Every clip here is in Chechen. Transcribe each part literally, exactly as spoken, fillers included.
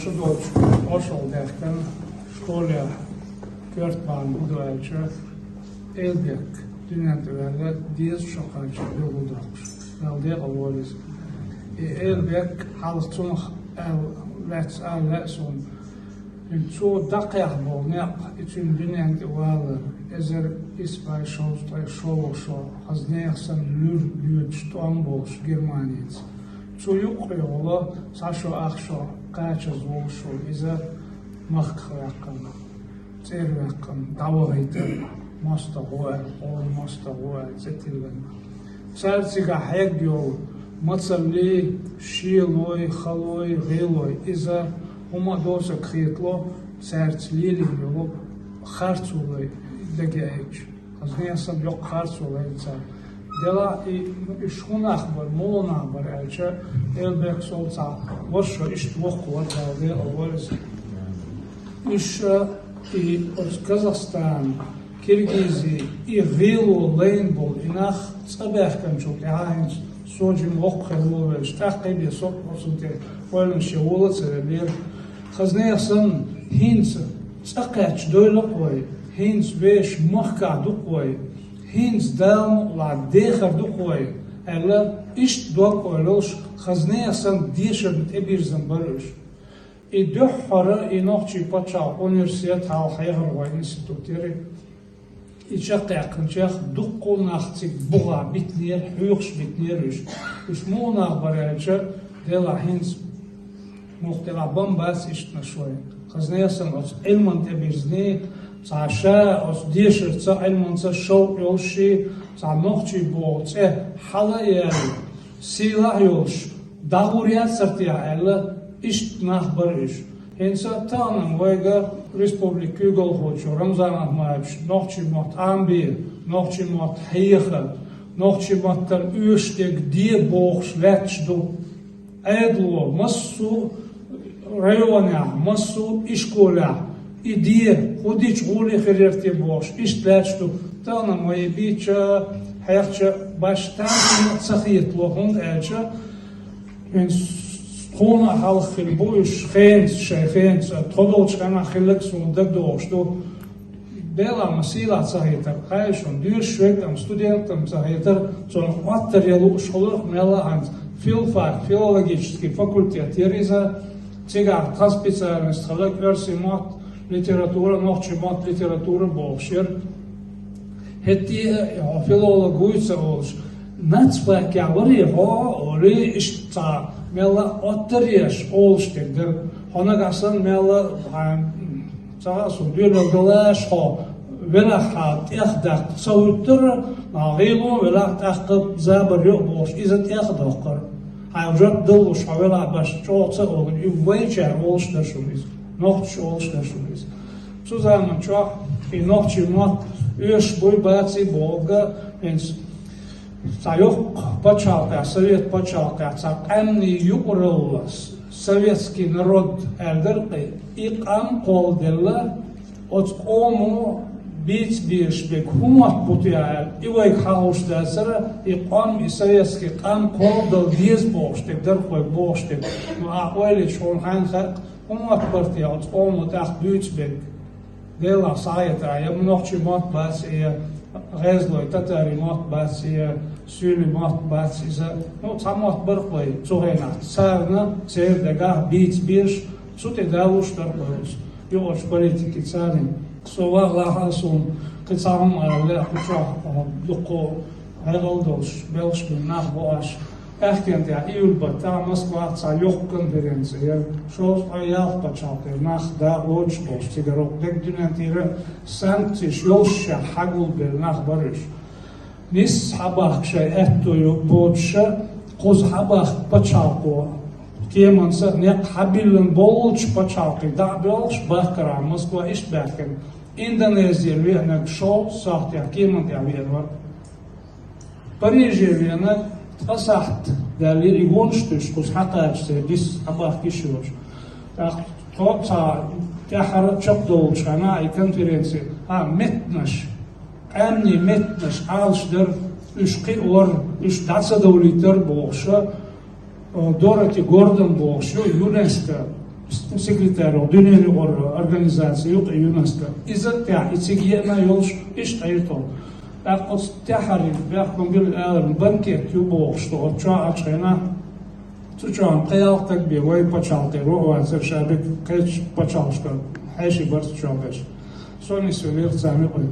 Шу долчу оршал даьхкина школехь коьрта бахьана хӀун ду аьлча, Элбек дуьнен тӀе ваьлла деза шо кхача билгалдоккхуш, Дала декъал войла иза. И Элбек хьалха цунах аьлла, лаьцна ала лаьа суна, хӀинца цо дӀакхехьа болу некъ, и цуьнан дуьнен тӀе валар, эзар исс бӀе шовзткъе шолгӀа шо, хаза нехан санна луьра лоьцуш тӀом болуш Германица. Цу юккъе волу цхьа шо ах шо кхачаза волуш волу иза махках ваьккхина, цӀера ваьккхина, дӀавахийтар, мостагӀа ву аьлла, хьуна мостагӀа ву аьлла, цӀе тиллина. Цара цигахь хьегна йолу мацаллий, шелой, халой, гӀелой, иза хӀума а доцург хетало, цаьрца лелийна йолу харцо лай дагеаьлча. Хаза нехан санна йоккха харцо лайна цара. Делахь и, уьш хӀун нах бара, муха нах бара аьлча, Элбек сол цхьа ваша иштта воккха вара, Дала декъал войла иза. Уьш, э, и оцу Казахстан, Киргизи, и гӀело лайна болу и нах цӀа баьхкинчул тӀаьхьа хӀинца со жима воккха хир волавелча, тӀаккха бен со оцунна тӀе ойланаш ян вола а ца веллера. Хаза нехан санна, хӀинца цӀа кхаьчча дойла-кх вай, хӀинца вешан махкахь ду-кх вай, хӀинца Дала мукъ лахь дехар ду-кх вай, аьлла, иштта дог-ойла йолуш, хаза нехан санна дешарна тӀебирзина бара уьш. И дуьххьара и нохчийн пачхьалкхан университет, хьалха хьехархойн институт яра. И чекхъяьккхинчех дуккха а нах цига бухахь битинера, хьоьхуш битинера уьш. Уьш муха нах бара аьлча, делахь хӀинца муха делахь бан бац иштанаш вай. Хаза нехан санна оцу Ӏилманна тӀебирзиний, цхьа ша оцу дешарца, Ӏилманца шовкъ йолуш, цхьа нохчий боху цӀе хьала а яьлла, сийлахь а йолуш, дӀагӀур яцара техьа аьлла, иштта нах бара уьш. ХӀинца а тахана вайга республикан куьйгалхочо Рамзан Ахматовича нохчийн мотт Ӏамабе, нохчийн мотт хьеха, нохчийн маттана оьшуш дерг де бохуш лаьтташ ду. Ӏедало массо а районехь, массо а ишколехь и де, хӀун дича гӀоле хир яра те бохуш, иштта лаьтташ ду. Тахана вай бийча, хьехча, башха тахана ца хетало, хӀунда аьлча, хӀинца тхуна а хьалха хилла бу уьш хенца, шайн хенца, тхо долчу хенахь хилларг суна дагадогӀуш ду. Делахь ма сийлахь ца хетара, хьайшун дуьйш верг а, студент а ца хетара, цунах Ӏоттар ян лууш хилла мелла а хӀинца. Филфак, филологический факультет яра иза, цигахь тхан специальность хилла оьрсийн мотт, литература, нохчийн мотт, литература бохуш яра. ХӀетте а хьо филолог вуй ца олуш, нацфакехь варий хьо олий, иштта цхьа мелла а Ӏоттар еш олуш дерг дара. Хьо нагахь санна мелла а, хьайн, ца хаьа суна, доьналла далаш хьо велахь, хьан тӀех даккха ца хӀуьттура, нагахь гӀело велахь, тӀаккха забар йо а бохуш, иза тӀех а доккхура. Хьайн жоп даллуш хьо велахь, башха чӀогӀа ца олу, и вайчара олуш дара шуна иза, нохчаша олуш дара шуна иза. Цу заман чохь и нохчийн мотт оьшуш буй, баций бохург а, хӀинца цхьа йоккха пачхьалкхехь, совет пачхьалкхехь, цхьа къаьмнийн юкъаралла, с-, советский народ аьлла дара-кх, и къам кхолладелла, оцу къомо бийца безаш берг хӀун мотт бу те аьлла, и вайга хьахош дацара, и къам, и советский къам кхолладала деза бохуш дерг дара-кх вайга бохуш дерг. Ну, ахь ойла йича хьуна хьайна хаьа, хӀун мотт бара те оцу къомо тӀаккха буьйцу берг? Делахь схьахетахь, я нохчийн мотт бац, я гӀезалойн, татарийн мотт бац, я суьйлийн мотт бац иза. Ну, цхьа мотт бара-кх вай цу хенахь. Царна, церан дагахь бийца безаш, цу тӀе далуш дара-кх вай иза. Юкъарчу политикин царна. Со вагӀалахь а суна, кхин цхьа хӀума ала лаьа, кху чохь дуккха хьекъал долуш, белхаш бина нах бу аш. Аьхкенан тӀехь июль баттахь Москвахь цхьа йоккха конференци яра. Шовзткъе ялх пачхьалкхера нах дакъа лоцуш болуш цигара, дерриг дуьнен тӀера санкцеш йолуш, шаьш хьагулбелла нах бара уьш. Нисса хьабахка шайн аьтто йо-, боцуша, кхуза хьабахка пачхьалкхо, кеманца а некъ хьабиллина болчу пачхьалкхе дӀа а боьлхуш, бахкарахь Москва иштта баьхкина. Индонезера веанарг шовзткъа сахьтехь кеман тӀехь веана вара. Париже веанарг ткъа сахьт даьллера, и вонаш туьйсуш, кхуза хьакхача церан диса хьабахка йиш йоцуш. ТӀаккха тхо цхьа тӀаьххьара чекхдолучу хенахь и конференци, а, меттанаш, къаьмнийн меттанаш Ӏалашдара, уьш кхиор, уьш дӀа ца довлийтар бохуша, Дороти Гордон бохуш ю, ЮНЕСКО секретарь, дуьненаюкъара организаци ю-кх ЮНЕСКО. Иза а тӀехь, и цига еана йолуш, иштта Ӏийра тхо. ТӀаккха оцу тӀаьххьара бехкам бира аьлла, банкет ю бохуш, тхо оцу чохь Ӏачу хенахь, цу чохь пхи-ялх стаг бен вай пачхьалкхера ву а вацара, ша бен кхечу пачхьалкхашкара хьеший бара цу чохь берш. Со нисвелира царна юкъе.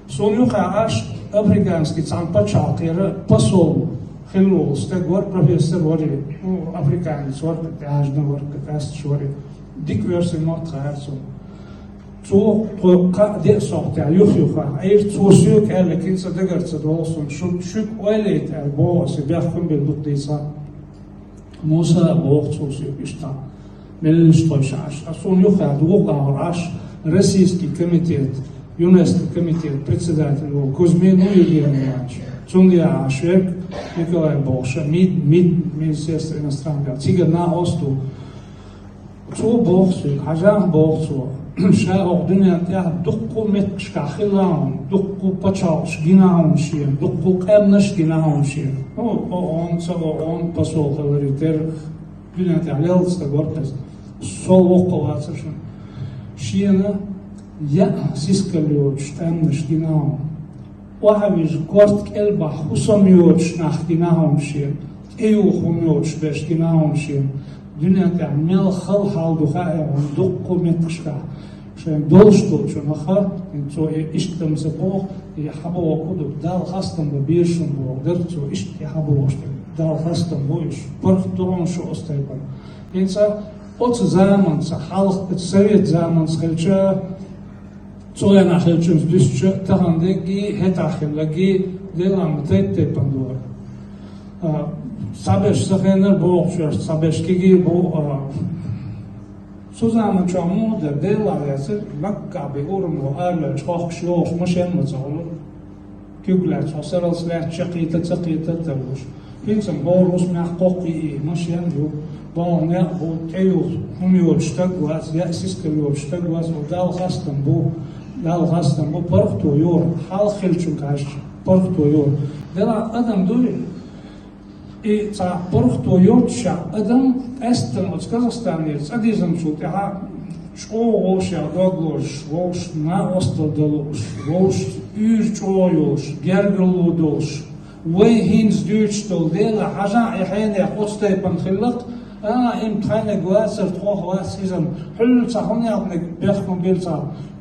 Суна юххехь Ӏаш африканский цхьана пачхьалкхера посол хилла волу стаг вара, профессор вара, ну, африканец вара, тӀаьхьажна вара, къаьсташ вара. Дика оьрсийн мотт хаьара цунна. Цо тхо кхаа-деа сохьтехь юх-юха Ӏийра, цо соьга аьлла, кхин цкъа дагара ца догӀу суна, шу, шуьга ойла яйта аьлла боху аса, бехкам бина дукха дийца. Муса, боху цо соьга, иштта, меллаша тхойша Ӏаш. Ткъа суна юххехь дукха агӀор Ӏаш, российский комитет, ЮНЕСКО комитет председатель волу Кузьмин, ну, Евгений Иванович. Цунна яхьаш верг Николай бохуш, МИД, МИД, Министерство иностранных дел. Цигара накъост ду. Цо боху соьга, хьажахь, боху цо, ша хӀокху дуьнен тӀехь дуккха а меттигашкахь хилла хьуна, дуккха а пачхьалкхаш гина хьуна шена, дуккха а къаьмнаш гина хьуна шена. Ну, ООН, ца ООН, посол хиларе терра, дуьнен тӀехь лелла стаг вара иза. Сол воккха вацара шуна. Шена яа сискал йоцуш къаьмнаш гина хьуна. Охьавижа корта кӀел бахьа хӀусам йоцуш нах гина хьуна шена, тӀеюха хӀума йоцуш берш гина хьуна шена. Дуьнен тӀехь мел хала хьал ду хаьа хьуна дуккха а меттигашкахь. Шайн долуш долчунах, цо и иштта ца боху, и хьан боху ду, Далла хастам бан безаш хӀума боху дара цо, иштта и хьан бохуш дара. Далла хастам бу уьш, паргӀат ду хьуна шу оцу тайпана. ХӀинца оцу заманца, хьалха совет заманца хилча, цу хенахь хиллачуьнца дуьстича, тахана дерриге, хӀетахь хилларг, Делан тайп-тайпана дора. А, цхьаберш сан хенара бохучуьра, цхьаберш кегий бу, а, цу заман чохь муха дара, Делан вецара, Маккахь бен урамло араваьлча хохкуш йогӀуш машен ма ца хуьлу. Куьг лаьцна, хьо сарралц лаьцна чекхъийта, ца кхета а тарлуш. ХӀинца бохург хӀусамехь кхоккхий и машен ю, бохург некъ бу, тӀеюха хӀума йоцуш стаг вац, яа сискал йоцуш стаг вац, ву Далла хастам бу, Далла хастам бу, паргӀато йора, хьалха хиллачуьнга хьаьжча, паргӀато йора. Делахь адам дуй, и цхьа паргӀато йоццушехь адам, къаьсттина оцу Казахстанера цӀа дизначул тӀаьхьа чӀогӀа вовшех дог лозуш, вовшашна накъосталла дан лууш, вовшашца уьйр чӀогӀа йолуш, гергарло долуш, вай хӀинца дуьйцуш долу Дела хьажахь, и хьенех оцу тайпана хилла-кх, а, и-м тхайниг вацара, тхох вац иза-м, хьуьлла цхьа хӀун яхниг бехкам бира цхьа,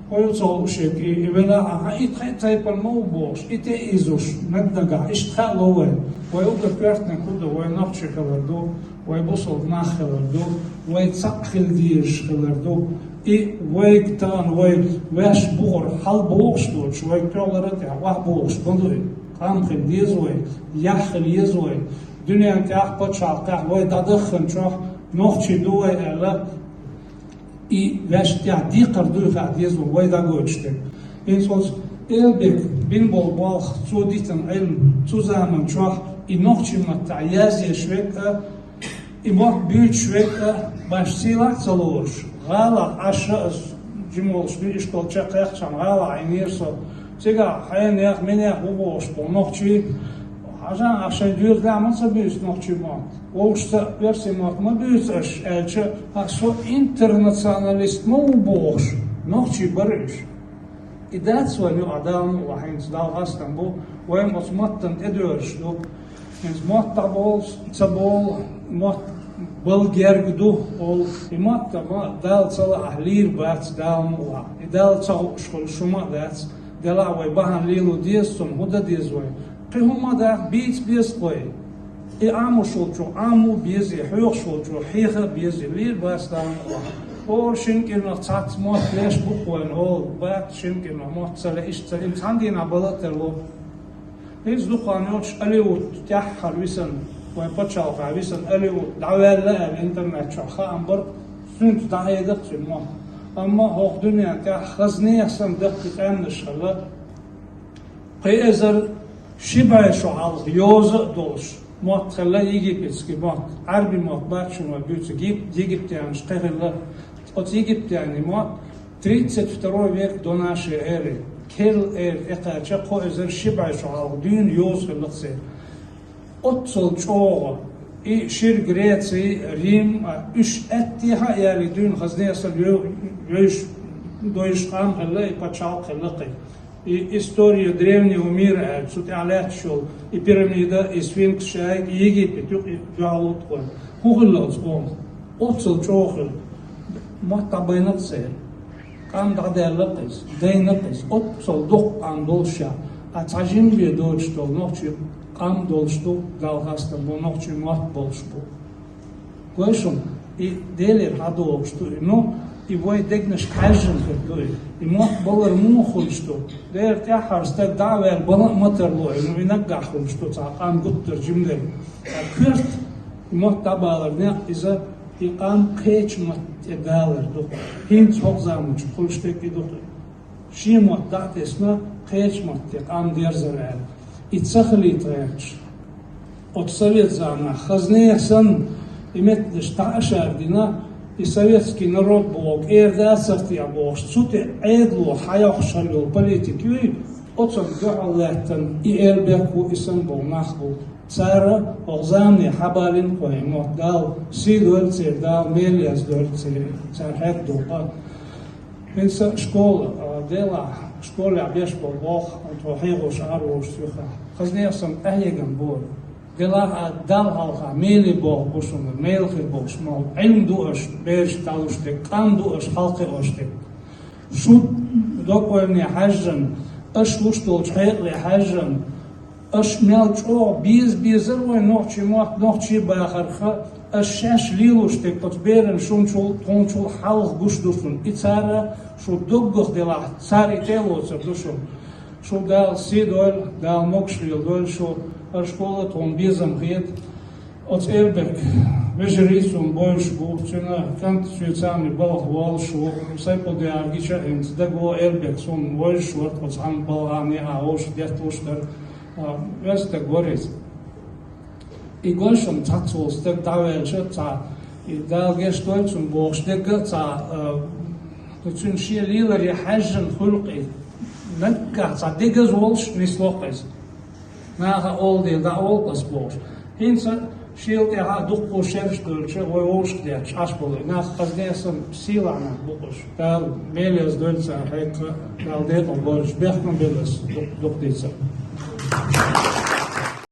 хьуьлла ца хууш ерг, и, и велахь а, хьан и тхайн тайпана ма ву бохуш, и тӀеизуш, наг-нагахь иштта хаало вайн. Вай уггар коьртаниг хӀун ду, вай нохчий хилар ду, вай бусалба нах хилар ду, вай цхьаъ хила дезаш хилар ду. И вайга тахана вай ваьш бухара хьалабохуш доцуш, вайга тӀехулара а тӀехь охьабохуш ма ду и. Къам хила деза вай, яхь хила еза вай. Дуьнен тӀехь, пачхьалкхехь вай дӀадаххана чохь нохчий ду вай аьлла, и ваьшна тӀехь декхар дуй хаа деза вай, вай дӀагойтуш дерг. ХӀинца оцу Элбека бина болу болх, цо дитина Ӏилма, цу заман чохь и нохчийн маттахь язъеш верг а, и мотт буьйцуш верг а баш сийлахь а ца лоруш, гӀалахь Ӏаш а, аса жима волуш дуьйцуш долчу чекхъехчахьана гӀалахь Ӏийнера со. Цигахь хьенех, минех ву бохуш болу нохчий, хьажахь, ахь шайн доьзалехь ма ца буьйцу нохчийн мотт, вовшашца а оьрсийн мотт ма буьйцу аша аьлча, а со интернационалист ма ву бохуш, нохчий бара уьш. И дац вайн юкъахь Дала мукъалахь, хӀинца Далла хастам бу, вайн оцу маттана тӀедоьжуш ду. ХӀинца мотт дӀаболу, ца болу, мотт бала герга ду олу. И мотт а ма Далла ца лаахь лийр бац Дала мукъалахь. И Далла ца хууш хуьлуш хӀума а дац. Делахь вай бахьана лело деза цунна, хӀун дан деза вай? Кхин хӀума а дац, бийца беза-кх вай. И Ӏамош волчо Ӏамо а беза, и хьоьхуш волчо хьеха а беза, лийр бац Дала мукъалахь. О, шина кӀирнах цхьацца мотт леш бу-кх вайна олу, бац, шина кӀирнах мотт ца ле, иштта ца ле, цхьана дийнахь бала а тарло. Иза дукха хан йоцуш Алиут тӀаьххьара висина, вайн пачхьалкхехь висина Алиут дӀаваьлла аьлла интернет чохь хаам бара, цуьнца дӀахьеда-кх цуьнан мотт. Амма хӀокху дуьнен тӀехь хазне санна даккхий къаьмнаш хилла, кхин эзар ши бӀе шо хьалха йоза а долуш, мотт хилла египетский мотт, Ӏаьрби мотт бац шуна вай буьйцург, егип-, египтянаш кхин хилла. Оцу египтянийн мотт тридцать второй век до нашей эры, керла эра тӀекхаьчна кхо эзар ши бӀе шо хьалха дуьйна йоза хилла-кх церан. Оццул чӀогӀа И шира Греци, Рим, а, уьш аьттехьа а яьлла дуьйна хазне а саг ве-, вевзаш, дойзаш къам хилла, и пачхьалкх хилла кхин. И история древнего мира аьлла, цу тӀехь лаьтташ йолу, и пирамида, и сфинкс шайга, и Египет юкъа, и дуьхьал лутту вайн. ХӀун хилла оцу къомах? Оццул чӀогӀа хилла. Мотт дӀабайна-кх церан. Къам дӀадаьлла-кх иза, дайна-кх иза. Оццул дукха къам долуш ша, а цхьа жимма бен доцуш долу нохчийн къам долуш ду, Далла хастам бу, нохчийн мотт болуш бу. Гой шуна, и Делера хьадогӀуш ду и, ну, и вай дегнашка хьаьжжина хир ду и. И мотт балар муха хуьлуш ду? Дера тӀаьххьара стаг дӀа а ваьлла, бала а ма тарло и, ну, и наггахь хуьлуш ду цхьа къам гуттар жимма дерг. Ткъа коьрта и мотт дӀабалар некъ иза, и къам кхечу матта тӀе далар ду. ХӀинца хӀокху заманчохь хуьлуш дерг и ду-кх. Шен мотт дӀа а тесна, кхечу матте къам дерзар аьлла. И ца хилийта гӀерташ. Оцу совет заманахь хазне а санна, и меттанаш дӀа а шардина, и советский народ боху, кӀера дацара те бохуш, цу тӀе Ӏедало хьайоккхуш хилла йолу политика юй, оцунна дуьхьал лаьттина и Эльбек ву, и санна болу нах бу. Цара хӀокху замане хьабалийна кху и мотт, Дала сий дойла церан, Дала мел яздойла церан, цара хьегна долу къа. ХӀинца школа, а, делахь, школехь беш болу боху, тхо хьехош ара волуш цуьхахь. Хазне а санна къахьегам бора. Делахь а Далла хьалха меле боху бу шуна, мел хир болуш ма-, Ӏилма ду аша бераш дӀалуш дерг, къам ду аша хьалакхиош дерг. Шу докъойне хьаьжжина, аша луш долчу хьекъале хьаьжжина, аша мел чӀогӀа беза-безара вайн нохчийн мотт, нохчийн бахарх, аша шаьш лелош дерг оцу беран шуначул, тхуначул хьалха гуш ду шуна. И цара шу доггах делахь, цара и тӀе а лоцур ду шуна. Шу Дала сий дойла, Дала могуш леладойла шу, хӀара школа тхуна безам хета. Оцу Эльбек вежарий суна бовзуш бу, цуьнан кӀант соьца цхьаьна балха волуш ву, Сайпулдаяргича а хӀинца даго Эльбек суна вовзуш вара, оцу цхьана балхана а вовшах детталуш дара. А, веза стаг вара иза. И гой шуна, цхьацца волу стаг дӀаваьлча, цхьа, и Дала гечдойла цунна бохуш дерг а цхьа, а, цуьнан шен леларе хьаьжжина хуьлу-кх и. Наггахь цхьа дегаза волуш нисло-кх иза. Наха олу дела, дӀа олу аса бохуш. ХӀинца шел тӀаьхьа дуккха шераш доьлча, вай вовшах детташ Ӏаш болу. Нах хазне а санна, сийлахь нах бу-кх уьш. Дала мел яздойла цара хьекха, Дала декъал бойла уьш, бехкам белла аса дукха дийцар.